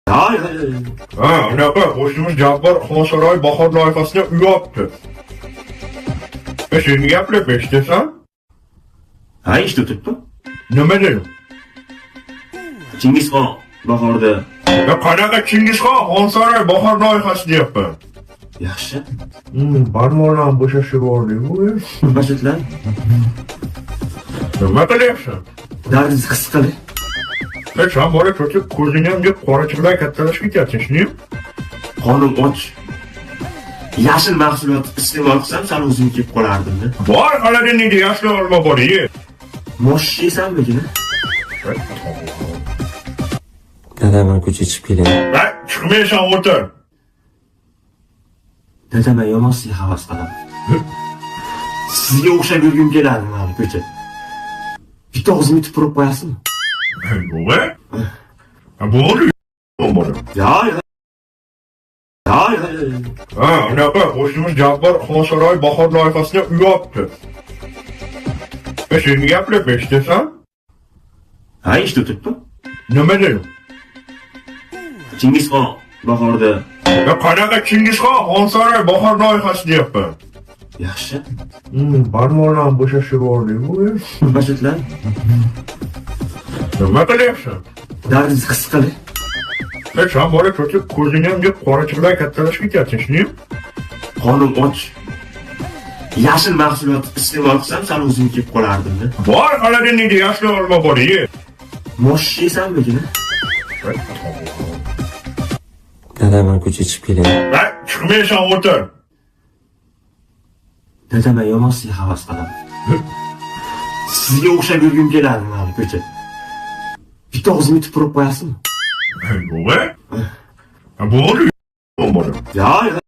Ha, unaqa qo'shnimiz Jabbor Xonsaroy bahor loyihasini uyopti. E, sen gapirib eshitasan? Ha, eshitib o'tiribman. Nima dedim? Chingizxon bahorda. E, qanaqa Chingizxon? Xonsaroy bahor loyihasi deyapman. Yaxshi. Barmoqlarni bo'shashib yubordik. Bashitlar. Nima qilyapsan? Dardingizni his qiling. E, sen bola cho'chib ko'zingni ham deb qorachiqlar kattalashib ketyapsan, shundaymi? Qonim och. Yashil mahsulot iste'mol qilsam, sal o'zimga kelib qolardim-da. Bor, холодильник da yashil olma bor, ye. Mosh yeysanmikin? Dada, man ko'chaga chiqib kelay. Ha, chiqmaysan, o'tir. Dada, man yomon sizga havas qilaman. Sizga o'xshab yurgim keladi mani ko'cha. Bitta og'zimga tupurib qo'yasizmi? Yo'q, e? Ha, bo'ldi. Bo'ldi. Yo, yo. Yo, yo. Ha, unaqa qo'shnimiz Jabbor Xonsaroy bahor loyihasini uyopti. E, sen gapirib eshitasan? Ha, eshitib o'tiribman. Nima dedim? Chingizxon bahorda. E, qanaqa Chingizxon? Xonsaroy bahor loyihasi deyapman. Yaxshi. Barmoqlarni bo'shashib yubordik. Bashitlar. Nima qilyapsan? Dardingizni his qiling. E, sen bola cho'chib ko'zingni ham deb qorachiqlar kattalashib ketyapsan, shundaymi? Qonim och. Yashil mahsulot iste'mol qilsam, sal o'zimga kelib qolardim-da. Bor, холодильник da yashil olma bor, ye. Mosh yeysanmikin? Dada, man ko'chaga chiqib kelay. Ha, chiqmaysan, o'tir. Dada, man yomon sizga havas qilaman. Sizga o'xshab yurgim keladi mani ko'cha. Bitta og'zimga tupurib qo'yasizmi? Yo'q, e? Ha, bo'ldi. Bo'ldi. Yo, yo.